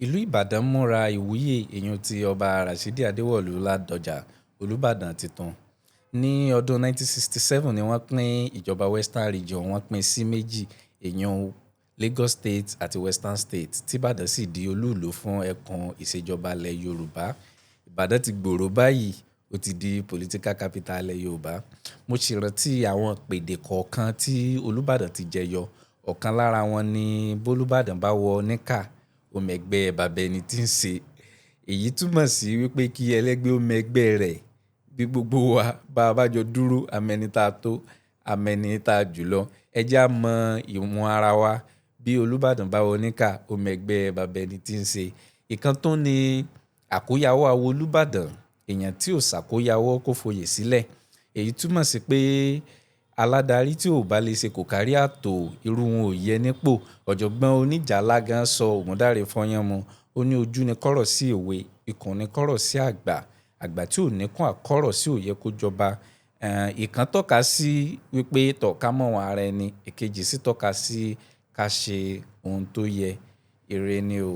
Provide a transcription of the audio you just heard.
Ìlú Ìbàdàn múra ìwúyè èèyàn ti Ọba Rashidi Adéwọ̀lú Ládọjà, Olúbàdàn tuntun. Ní ọdún 1967 ni wọ́n pín ìjọba Western Region, wọ́n pín sí méjì, èèyàn Lagos State àti Western State, tí Ìbàdàn sì di olúùlú fún ẹkùn ìṣèjọba ilẹ̀ Yorùbá. Ìbàdàn ti gbòòrò báyìí, ó ti di political capital ilẹ̀ Yorùbá. Mo sì rántí àwọn ìpèdè kọ̀ọ̀kan tí Olúbàdàn ti jẹyọ. Ọ̀kan lára wọn ni "Bólúbàdàn bá wọ níkà, ó mẹ̀gbẹ́ bàbá ẹni tí ń ṣe." Èyí túmọ̀ sí wípé kí ẹlẹ́gbẹ́ ó mẹgbẹ́ rẹ̀. Bí gbogbo wa bá bá jọ dúró, a mẹni ta tó, a mẹni ta jùlọ. Ẹ jẹ́ á mọ ìwọ̀n ara wa. Bí Olúbàdàn bá wọ níkà, ó mẹ̀gbẹ́ bàbá ẹni tí ń ṣe. Ìkan tó ní àkóyawọ́ awo Olúbàdàn, èèyàn tí ò ṣàkóyawọ́ kó foyè sílẹ̀. Èyí túmọ̀ sí pé aládarí tí ò bá lè ṣe kò kárí ààtò, irú wọn ò yẹ nípò. Ọ̀jọ̀gbọ́n oníjàlá gan sọ Ògúndáre Fọ́yánmu. Ó ní ojú ni kọ́rọ̀ sí èwe, ikùn ni kọ́rọ̀ sí àgbà. Àgbà tí ò níkùn àkọ́rọ̀ sí ò yẹ kó jọba. Ìkan tọ́ka sí wípé tọ̀ ká mọ̀ wọ́n ara ẹni, èkejì sì tọ́ka sí ká ṣe ohun tó yẹ. Ire ni o.